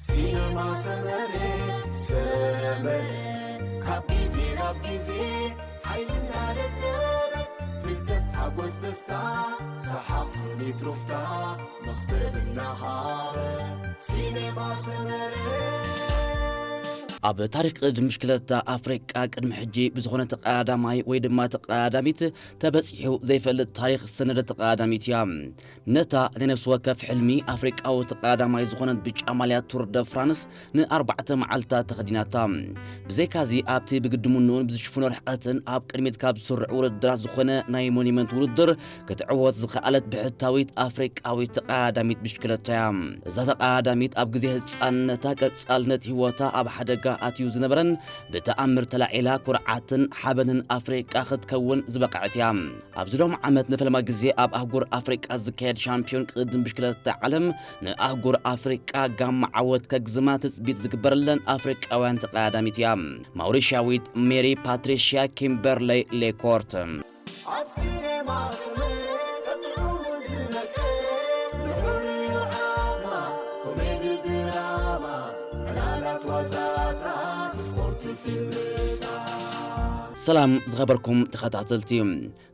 ሲነማ ሰመረ፣ ሰመረ፣ ካብ ግዜ ናብ ግዜ ሓይልና ደለበ፣ ፍልጠት፣ ሓጎስ፣ ደስታ፣ ሰሓቕ፣ ስኒት፣ ሩፍታ፣ መኽሰብ እናሃበ፣ ሲነማ ሰመረ። ኣብ ታሪኽ ቅድድም ብሽክለታ ኣፍሪቃ ቅድሚ ሕጂ ብዝኾነ ተቐዳማይ ወይ ድማ ተቐዳዳሚት ተበጺሑ ዘይፈልጥ ታሪኽ ዝሰነደት ተቐዳዳሚት እያ። ነታ ናይ ነፍሲ ወከፍ ሕልሚ ኣፍሪቃዊ ተቐዳዳማይ ዝኾነት ብጫ ማልያ ቱር ደ ፍራንስ ንኣርባዕተ መዓልታት ተኸዲናታ። ብዘይካዚ ኣብቲ ብግድምንኡን ብዝሽፍኖ ርሕቀትን ኣብ ቅድሚት ካብ ዝስርዑ ውድድራት ዝኾነ ናይ ሞኒመንት ውድድር ክትዕወት ዝኸኣለት ብሕታዊት ኣፍሪቃዊት ተቐዳዳሚት ብሽክለታ እያ። እዛ ተቐዳዳሚት ኣብ ግዜ ህጻንነታ ቀጻልነት ህይወታ ኣብ ሓደጋ ኣትዩ ዝነበረን ብተኣምር ተላዒላ ኩርዓትን ሓበንን ኣፍሪቃ ክትከውን ዝበቕዐት እያ። ኣብዚ ሎም ዓመት ንፈለማ ግዜ ኣብ ኣህጉር ኣፍሪቃ ዝካየድ ሻምፒዮን ቅድድም ብሽክለታ ዓለም ንኣህጉር ኣፍሪቃ ጋማ ዓወት ከግዝማ ትጽቢት ዝግበረለን ኣፍሪቃውያን ተቐዳዳሚት እያ። ማውሪሻዊት ሜሪ ፓትሪሽያ ኪምበርለይ ሌኮርት። ኣብ ሲኔማ ስምዒት ጥዑሙ ዝነቅል፣ ልዑል ዓማ፣ ኮሜዲ ድራማ፣ ዕላላት ዋዛታት፣ ስፖርት ፊልምታት። ሰላም ዝኸበርኩም ተኸታተልቲ፣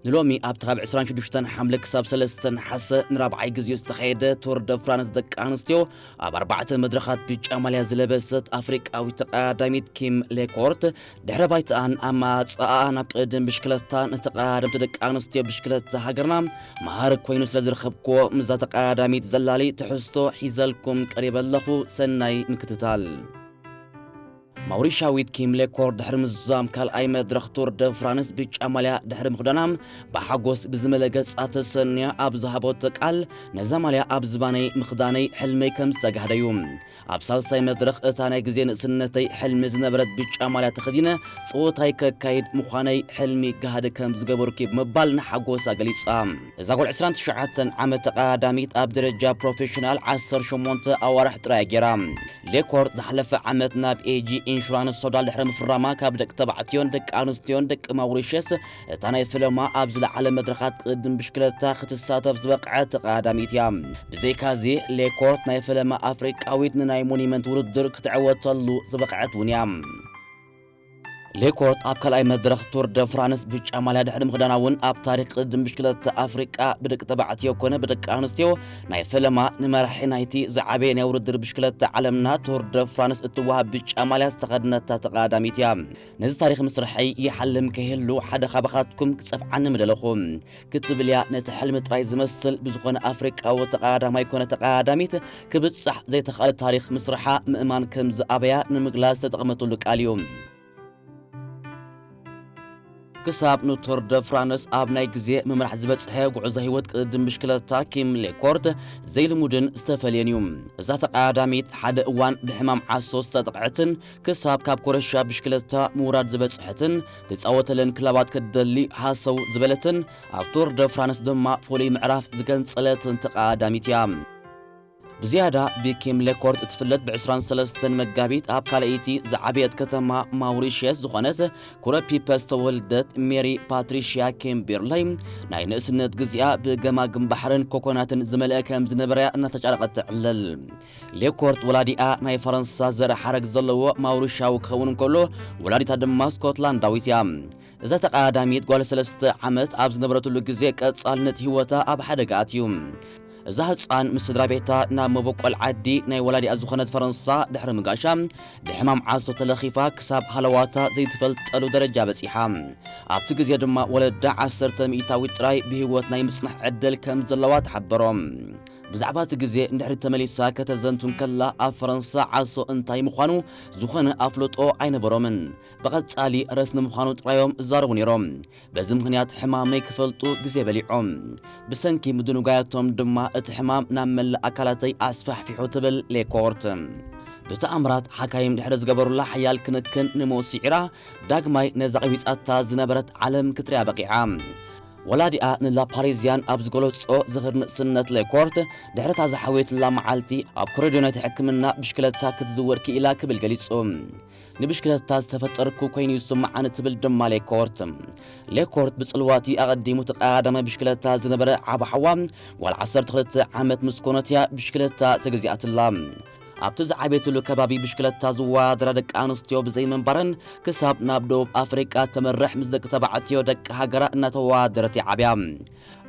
ንሎሚ ኣብቲ ካብ ዕስራን ሽዱሽተን ሓምለ ክሳብ ሰለስተ ነሓሰ ንራብዓይ ግዜኡ ዝተኻየደ ቱር ደ ፍራንስ ደቂ ኣንስትዮ ኣብ ኣርባዕተ መድረኻት ብጫ ማልያ ዝለበሰት ኣፍሪቃዊት ተቐዳዳሚት ኪም ሌኮርት ድሕረ ባይትኣን ኣመጻጽኣኣ ናብ ቅድድም ብሽክለታ ንተቐዳደምቲ ደቂ ኣንስትዮ ብሽክለታ ሃገርና መሃሪ ኮይኑ ስለ ዝረኸብክዎ ምስዛ ተቐዳዳሚት ዘላሊ ትሕዝቶ ሒዘልኩም ቀሪበ ኣለኹ። ሰናይ ምክትታል። ማውሪሻዊት ኪም ሌኮርት ድሕሪ ምዝዛም ካልኣይ መድረኽ ቱር ደ ፍራንስ ብጫ ማልያ ድሕሪ ምኽዳና ብሓጎስ ብዝመልአ ገጻ ተሰንያ ኣብ ዝሃበቶ ቃል፣ ነዛ ማልያ ኣብ ዝባነይ ምኽዳነይ ሕልመይ ከም ዝተጋህደ እዩ። ኣብ ሳልሳይ መድረኽ እታ ናይ ግዜ ንእስነተይ ሕልሚ ዝነበረት ብጫ ማልያ ተኸዲነ ጸወታይ ከካይድ ምዃነይ ሕልሚ ጋህዲ ከም ዝገበርኩ ብምባል ንሓጎሳ ገሊጻ። እዛ ጓል ዕስራን ትሽዓተን ዓመት ተቐዳዳሚት ኣብ ደረጃ ፕሮፌሽናል ዓሰርተ ሸሞንተ ኣዋርሕ ጥራይ ገይራ። ሌኮርት ዝሓለፈ ዓመት ናብ ኤጂ ኢንሹራንስ ሶዳል ድሕሪ ምፍራማ ካብ ደቂ ተባዕትዮን ደቂ ኣንስትዮን ደቂ ማውሪሸስ እታ ናይ ፈለማ ኣብ ዝለዓለ መድረኻት ቅድድም ብሽክለታ ክትሳተፍ ዝበቕዐት ተቐዳዳሚት እያ። ብዘይካዚ ሌኮርት ናይ ፈለማ ኣፍሪቃዊት ንናይ ሞኒመንት ውድድር ክትዕወተሉ ዝበቕዐት እውን እያ። ሌኮርት ኣብ ካልኣይ መድረኽ ቱር ደ ፍራንስ ብጫ ማልያ ድሕሪ ምኽዳና እውን ኣብ ታሪኽ ቅድድም ብሽክለታ ኣፍሪቃ ብደቂ ተባዕትዮ ኮነ ብደቂ ኣንስትዮ ናይ ፈለማ ንመራሒ ናይቲ ዝዓበየ ናይ ውድድር ብሽክለታ ዓለምና ቱር ደ ፍራንስ እትወሃብ ብጫ ማልያ ዝተኸድነታ ተቐዳዳሚት እያ። ነዚ ታሪኽ ምስርሐይ ይሓልም ከይህሉ ሓደ ካባኻትኩም ክጸፍዓኒ ምደለኹ ክትብል እያ ነቲ ሕልሚ ጥራይ ዝመስል ብዝኾነ ኣፍሪቃዊ ተቐዳዳማይ ኮነ ተቐዳዳሚት ክብጻሕ ዘይተኻእለ ታሪኽ ምስርሓ ምእማን ከም ዝኣበያ ንምግላጽ ዝተጠቕመትሉ ቃል እዩ። ክሳብ ንቱር ደ ፍራንስ ኣብ ናይ ግዜ ምምራሕ ዝበጽሐ ጉዕዞ ህይወት ቅድድም ብሽክለታ ኪም ሌኮርት ዘይልሙድን ዝተፈልየን እዩ። እዛ ተቐዳዳሚት ሓደ እዋን ብሕማም ዓሶ ዝተጠቕዐትን ክሳብ ካብ ኮረሻ ብሽክለታ ምውራድ ዝበጽሐትን ትጻወተለን ክለባት ክትደሊ ሃሰው ዝበለትን ኣብ ቱር ደ ፍራንስ ድማ ፍሉይ ምዕራፍ ዝገንጸለትን ተቐዳዳሚት እያ። ብዝያዳ ብኪም ሌኮርት እትፍለጥ ብ ዕስራን ሰለስተን መጋቢት ኣብ ካልኣይቲ ዝዓበየት ከተማ ማውሪሽየስ ዝኾነት ኩረፒፐ ዝተወልደት ሜሪ ፓትሪሽያ ኪምበርለይ ናይ ንእስነት ግዜኣ ብገማግም ባሕርን ኮኮናትን ዝመልአ ከም ዝነበረ እናተጫረቐት ትዕለል። ሌኮርት ወላዲኣ ናይ ፈረንሳ ዘር ሓረግ ዘለዎ ማውሪሻዊ ክኸውን እንከሎ ወላዲታ ድማ ስኮትላንዳዊት እያ። እዛ ተቐዳዳሚት ጓል ሰለስተ ዓመት ኣብ ዝነበረትሉ ግዜ ቀጻልነት ህይወታ ኣብ ሓደጋ ኣትዩ። እዛ ህጻን ምስ ስድራ ቤታ ናብ መበቆል ዓዲ ናይ ወላዲኣ ዝኾነት ፈረንሳ ድሕሪ ምጋሻ ብሕማም ዓሶ ተለኺፋ ክሳብ ሃለዋታ ዘይትፈልጠሉ ደረጃ በጺሓ። ኣብቲ ግዜ ድማ ወለዳ ዓሰርተ ሚእታዊት ጥራይ ብህይወት ናይ ምጽናሕ ዕድል ከም ዘለዋ ተሓበሮም። ብዛዕባ እቲ ግዜ እንድሕሪ ተመሊሳ ከተዘንቱ እንከላ ኣብ ፈረንሳ ዓሶ እንታይ ምዃኑ ዝኾነ ኣፍልጦ ኣይነበሮምን። ብቐጻሊ ረስኒ ምዃኑ ጥራዮም እዛረቡ ነይሮም። በዚ ምኽንያት ሕማመይ ክፈልጡ ግዜ በሊዖም። ብሰንኪ ምድንጓያቶም ድማ እቲ ሕማም ናብ መላእ ኣካላተይ ኣስፋሕፊሑ ትብል ሌኮርት። ብተኣምራት ሓካይም ድሕሪ ዝገበሩላ ሓያል ክንክን ንሞት ስዒራ ዳግማይ ነዛ ቐቢጻታ ዝነበረት ዓለም ክትሪኣ በቒዓ። ወላዲኣ ንላ ፓሪዝያን ኣብ ዝገለጾ ዝኽሪ ንእስነት ሌኮርት ድሕሪ እታ ዝሓወየትላ መዓልቲ ኣብ ኮሪዶር ናይቲ ሕክምና ብሽክለታ ክትዝውር ክኢላ ክብል ገሊጹ። ንብሽክለታ ዝተፈጠርኩ ኮይኑ ይስምዓኒ ትብል ድማ ሌኮርት። ሌኮርት ብጽልዋቲ ኣቐዲሙ ተቐዳዳማይ ብሽክለታ ዝነበረ ዓቢ ሓዋ ጓል ዓሰርተ ክልተ ዓመት ምስ ኮነት እያ ብሽክለታ ተገዚኣትላ። ኣብቲ ዝዓበየትሉ ከባቢ ብሽክለታ ዝወዳደራ ደቂ ኣንስትዮ ብዘይምንባረን፣ ክሳብ ናብ ደቡብ ኣፍሪቃ ተመርሕ ምስ ደቂ ተባዕትዮ ደቂ ሃገራ እናተወዳደረት ይዓብያ።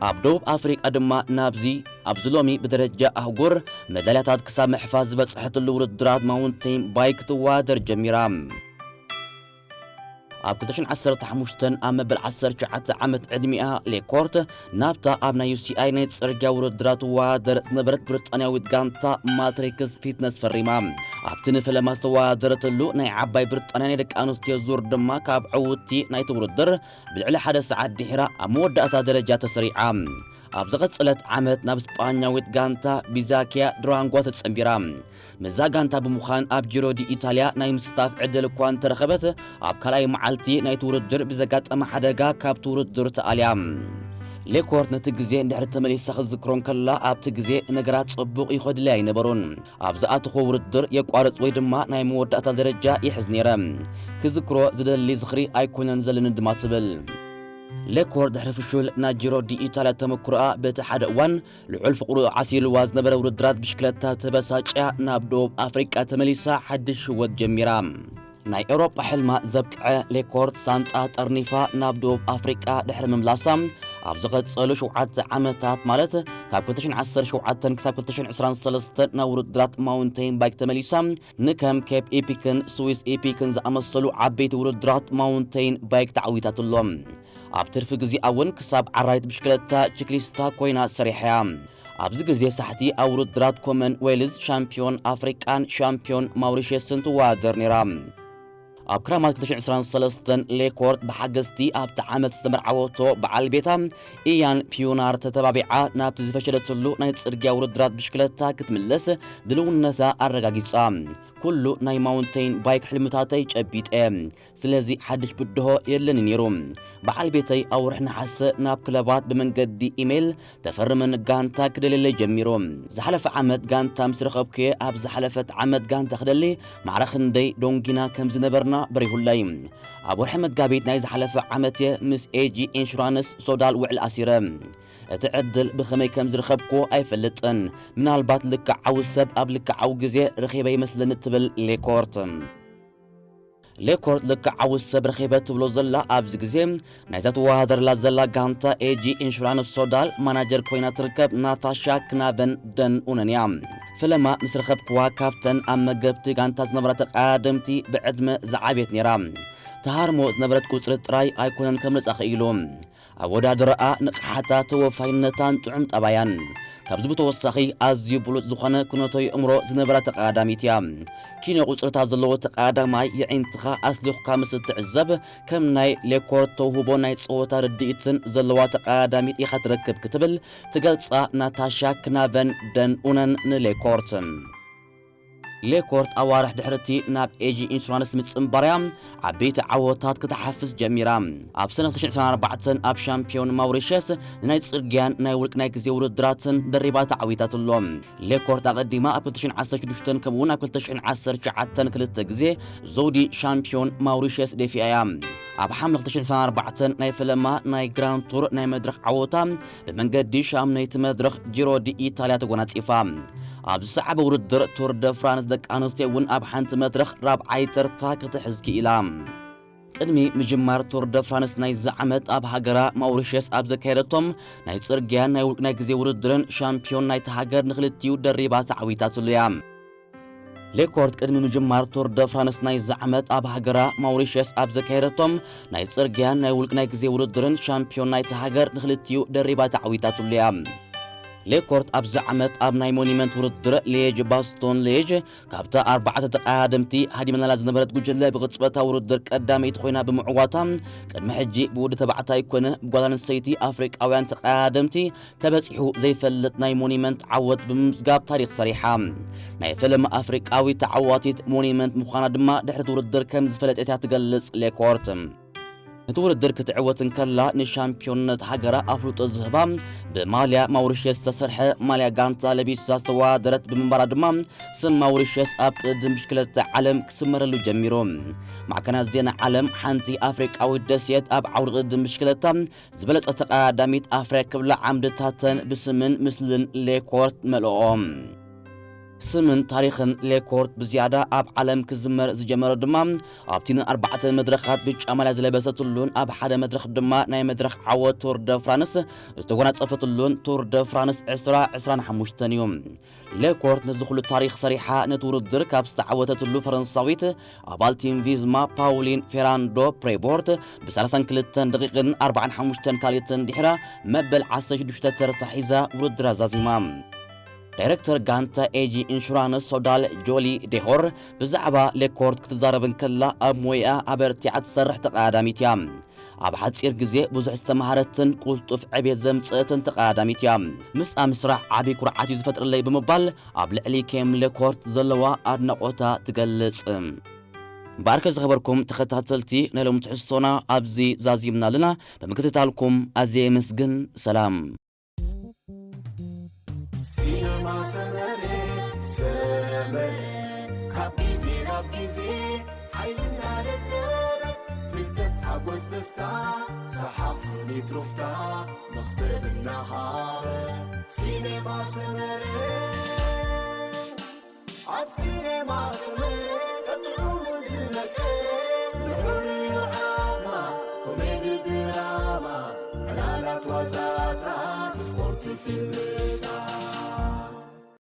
ኣብ ደቡብ ኣፍሪቃ ድማ ናብዚ ኣብዚ ሎሚ ብደረጃ ኣህጉር መዳልያታት ክሳብ ምሕፋዝ ዝበጽሐትሉ ውድድራት ማውንቴን ባይክ ክትወዳደር ጀሚራ። ኣብ ክልተ ሽሕን ዓሰርተ ሓሙሽተን ኣብ መበል ዓሰርተ ትሽዓተ ዓመት ዕድሚኣ ሌኮርት ናብታ ኣብ ናይ ዩ ሲ ኣይ ናይ ጽርግያ ውድድራት ትወዳደር ዝነበረት ብሪጣንያዊት ጋንታ ማትሪክስ ፊትነስ ፈሪማ። ኣብቲ ንፈለማ ዝተወዳደረትሉ ናይ ዓባይ ብሪጣንያ ናይ ደቂ ኣንስትዮ ዙር ድማ ካብ ዕውትቲ ናይቲ ውድድር ብልዕሊ ሓደ ሰዓት ድሒራ ኣብ መወዳእታ ደረጃ ተሰሪዓ። ኣብ ዝቐጸለት ዓመት ናብ ስጳኛዊት ጋንታ ቢዛኪያ ድራንጓ ተጸንቢራ። ምስዛ ጋንታ ብምዃን ኣብ ጂሮ ዲ ኢታልያ ናይ ምስታፍ ዕድል እኳ እንተረኸበት፣ ኣብ ካልኣይ መዓልቲ ናይቲ ውድድር ብዘጋጠመ ሓደጋ ካብቲ ውድድር ተኣልያ። ሌኮርት ነቲ ግዜ እንድሕሪ ተመሊሳ ክትዝክሮ እንከላ፣ ኣብቲ ግዜ ነገራት ጽቡቕ ይኸዱለይ ኣይነበሩን። ኣብ ዝኣተኹ ውድድር የቋርጽ ወይ ድማ ናይ መወዳእታ ደረጃ ይሕዝ ነይረ። ክዝክሮ ዝደሊ ዝኽሪ ኣይኮነን ዘለኒ ድማ ትብል። ሌኮርት ድሕሪ ፍሹል ናይ ጂሮ ዲ ኢታልያ ተመክሮኣ፣ በቲ ሓደ እዋን ልዑል ፍቕሩ ዓሲልዋ ዝነበረ ውድድራት ብሽክለታ ተበሳጭያ ናብ ደቡብ ኣፍሪቃ ተመሊሳ ሓድሽ ህይወት ጀሚራ። ናይ ኤውሮጳ ሕልማ ዘብቅዐ ሌኮርት ሳንጣ ጠርኒፋ ናብ ደቡብ ኣፍሪቃ ድሕሪ ምምላሳ፣ ኣብ ዝቐጸሉ ሸውዓተ ዓመታት፣ ማለት ካብ ክልተ ሽሕን ዓሰርተ ሸውዓተን ክሳብ ክልተ ሽሕን ዕስራን ሰለስተን ናብ ውድድራት ማውንቴን ባይክ ተመሊሳ፣ ንከም ኬፕ ኢፒክን ስዊስ ኢፒክን ዝኣመሰሉ ዓበይቲ ውድድራት ማውንቴን ባይክ ተዓዊታትሎም። ኣብ ትርፊ ግዜኣ እውን ክሳብ ዓራይት ብሽክለታ ቺክሊስታ ኮይና ሰሪሓ እያ። ኣብዚ ግዜ ሳሕቲ ኣብ ውድድራት ኮመን ዌልዝ ሻምፒዮን ኣፍሪቃን ሻምፒዮን ማውሪሸስን ትወዳደር ነይራ። ኣብ ክራማት ክልተ ሽሕን ዕስራን ሰለስተን ሌኮርት ብሓገዝቲ ኣብቲ ዓመት ዝተመርዓወቶ በዓል ቤታ ኢያን ፒዩናር ተተባቢዓ ናብቲ ዝፈሸለትሉ ናይ ጽርግያ ውድድራት ብሽክለታ ክትምለስ ድልውነታ ኣረጋጊጻ። ኩሉ ናይ ማውንቴን ባይክ ሕልምታተይ ጨቢጠ። ስለዚ ሓድሽ ብድሆ የለኒ ነይሩ። በዓል ቤተይ ኣብ ወርሒ ነሓሰ ናብ ክለባት ብመንገዲ ኢሜይል ተፈርመን ጋንታ ክደልየለይ ጀሚሩ። ዝሓለፈ ዓመት ጋንታ ምስ ረኸብኩየ፣ ኣብ ዝሓለፈት ዓመት ጋንታ ክደሊ ማዕረ ክንደይ ዶንጊና ከም ዝነበርና በሪሁለይ። ኣብ ወርሒ መጋቢት ናይ ዝሓለፈ ዓመት እየ ምስ ኤጂ ኢንሹራንስ ሶዳል ውዕል ኣሲረ። እቲ ዕድል ብኸመይ ከም ዝረኸብኩዎ ኣይፈልጥን። ምናልባት ልክዓዊ ሰብ ኣብ ልክዓዊ ግዜ ረኺበ ይመስለኒ ትብል ሌኮርት። ሌኮርት ልክዓዊ ሰብ ረኺበ ትብሎ ዘላ ኣብዚ ግዜ ናይዛ ትወዳደረላ ዘላ ጋንታ ኤጂ ኢንሹራንስ ሶዳል ማናጀር ኮይና ትርከብ ናታሻ ክናቨን ደን ኡነን እያ። ፈለማ ምስ ረኸብክዋ ካብተን ኣብ መገብቲ ጋንታ ዝነበራ ተቐዳደምቲ ብዕድመ ዝዓብየት ነይራ። ትሃርሞ ዝነበረት ቁጽሪ ጥራይ ኣይኮነን ከምርጻ ክኢሉ። ኣወዳድራኣ፣ ንቕሓታ፣ ተወፋይነታን ጥዑም ጠባያን። ካብዚ ብተወሳኺ ኣዝዩ ብሉጽ ዝኾነ ኩነተ ኣእምሮ ዝነበራ ተቐዳዳሚት እያ። ኪኖ ቁጽርታት ዘለዎ ተቐዳዳማይ የዒንትኻ ኣስሊኹካ ምስ እትዕዘብ ከም ናይ ሌኮርት ተውህቦ ናይ ጸወታ ርድኢትን ዘለዋ ተቐዳዳሚት ኢኻ ትረክብ ክትብል ትገልጻ ናታሻ ክናቨን ደን ኡነን ንሌኮርት። ሌኮርት ኣዋርሕ ድሕርቲ ናብ ኤጂ ኢንሹራንስ ምጽንባርያ ዓበይቲ ዓወታት ክትሓፍስ ጀሚራ። ኣብ ሰነ ክልተ ሽሕን ዕስራን ኣርባዕተን ኣብ ሻምፒዮን ማውሪሸስ ንናይ ጽርግያን ናይ ውልቂ ናይ ግዜ ውድድራትን ደሪባ ተዓዊታትሎ። ሌኮርት ኣቐዲማ ኣብ ክልተ ሽሕን ዓሰርተ ሽዱሽተን ከምኡውን ኣብ ክልተ ሽሕን ዓሰርተ ትሽዓተን ክልተ ግዜ ዘውዲ ሻምፒዮን ማውሪሸስ ደፊኣ እያ። ኣብ ሓምለ ክልተ ሽሕን ዕስራን ኣርባዕተን ናይ ፈለማ ናይ ግራንድ ቱር ናይ መድረኽ ዓወታ ብመንገዲ ሻምነይቲ መድረኽ ጂሮ ዲ ኢታልያ ተጎናጺፋ። ኣብ ዝሰዓበ ውድድር ቱር ደ ፍራንስ ደቂ ኣንስትዮ እውን ኣብ ሓንቲ መድረኽ ራብዓይ ተርታ ክትሕዝ ክኢላ። ቅድሚ ምጅማር ቱር ደ ፍራንስ ናይዚ ዓመት ኣብ ሃገራ ማውሪሸስ ኣብ ዘካየደቶም ናይ ጽርግያን ናይ ውልቂ ናይ ግዜ ውድድርን ሻምፒዮን ናይቲ ሃገር ንኽልቲኡ ደሪባ ተዓዊታትሉ እያ። ሌኮርት ቅድሚ ምጅማር ቱር ደ ፍራንስ ናይዚ ዓመት ኣብ ሃገራ ማውሪሸስ ኣብ ዘካየደቶም ናይ ጽርግያን ናይ ውልቂ ናይ ግዜ ውድድርን ሻምፒዮን ናይቲ ሃገር ንኽልቲኡ ደሪባ ተዓዊታትሉ እያ። ሌኮርት ኣብዚ ዓመት ኣብ ናይ ሞኒመንት ውድድር ሌጅ ባስቶን ሌጅ ካብታ ኣርባዕተ ተቐዳደምቲ ሃዲመናላ ዝነበረት ጉጅለ ብቕጽበታ ውድድር ቀዳመይቲ ኮይና ብምዕዋታ፣ ቅድሚ ሕጂ ብወዲ ተባዕታይ ኮነ ብጓል ኣንስተይቲ ኣፍሪቃውያን ተቐዳደምቲ ተበጺሑ ዘይፈልጥ ናይ ሞኒመንት ዓወት ብምምዝጋብ ታሪኽ ሰሪሓ። ናይ ፈለማ ኣፍሪቃዊት ተዓዋቲት ሞኒመንት ምዃና ድማ ድሕሪ እቲ ውድድር ከም ዝፈለጠት እያ ትገልጽ ሌኮርት። ነቲ ውድድር ክትዕወት እንከላ ንሻምፒዮንነት ሃገራ ኣፍልጦ ዝህባ ብማልያ ማውሪሸስ ዝተሰርሐ ማልያ ጋንታ ለቢሳ ዝተወዳደረት ብምንባራ ድማ ስም ማውሪሸስ ኣብ ቅድድም ብሽክለታ ዓለም ክስመረሉ ጀሚሩ። ማዕከናት ዜና ዓለም ሓንቲ ኣፍሪቃዊት ደሴት ኣብ ዓውዲ ቅድድም ብሽክለታ ዝበለጸ ተቐዳዳሚት ኣፍርያ ክብላ ዓምድታተን ብስምን ምስልን ሌኮርት መልኦም። ስምን ታሪኽን ሌኮርት ብዝያዳ ኣብ ዓለም ክዝመር ዝጀመረ ድማ ኣብቲ ንኣርባዕተ መድረኻት ብጫ ማልያ ዝለበሰትሉን ኣብ ሓደ መድረኽ ድማ ናይ መድረኽ ዓወት ቱር ደ ፍራንስ ዝተጎናጸፈትሉን ቱር ደ ፍራንስ ዕስራ ዕስራን ሓሙሽተን እዩ። ሌኮርት ነዚ ኩሉ ታሪኽ ሰሪሓ ነቲ ውድድር ካብ ዝተዓወተትሉ ፈረንሳዊት ኣባል ቲም ቪዝማ ፓውሊን ፌራንዶ ፕሬቦርት ብ ሰላሳን ክልተን ደቂቕን ኣርባዓን ሓሙሽተን ካልትን ድሒራ መበል ዓሰርተ ሽዱሽተ ተርታ ሒዛ ውድድር ኣዛዚማ። ዳይረክተር ጋንታ ኤጂ ኢንሹራንስ ሶዳል ጆሊ ዴሆር ብዛዕባ ሌኮርት ክትዛረብ እንከላ ኣብ ሞያ ኣበርቲዓ ትሰርሕ ተቐዳዳሚት እያ። ኣብ ሓጺር ግዜ ብዙሕ ዝተምሃረትን ቁልጡፍ ዕቤት ዘምጽእትን ተቐዳዳሚት እያ። ምስኣ ምስራሕ ዓቢ ኩርዓት እዩ ዝፈጥረለይ ብምባል ኣብ ልዕሊ ኬም ሌኮርት ዘለዋ ኣድናቖታ ትገልጽ። እምበኣርከ ዝኸበርኩም ተኸታተልቲ ናይ ሎሚ ትሕዝቶና ኣብዚ ዛዚምና ኣለና። ብምክትታልኩም ኣዝየ የመስግን። ሰላም። ሲነማ ሰመረ ሰመረ ካብ ግዜ ናብ ግዜ ሓይልና ደለበ ፍልጠት ሓጎስ ደስታ ሰሓቕ ስኒት ሩፍታ መኽሰብ እናሃበ ሲኔማ ሰመረ ኣብ ሲኔማ ሰመረ ቀጥዑ ዝነቀ ልዑል ዓማ ኮሜዲ ድራማ ዕላላት ዋዛታት ስፖርት ፊልም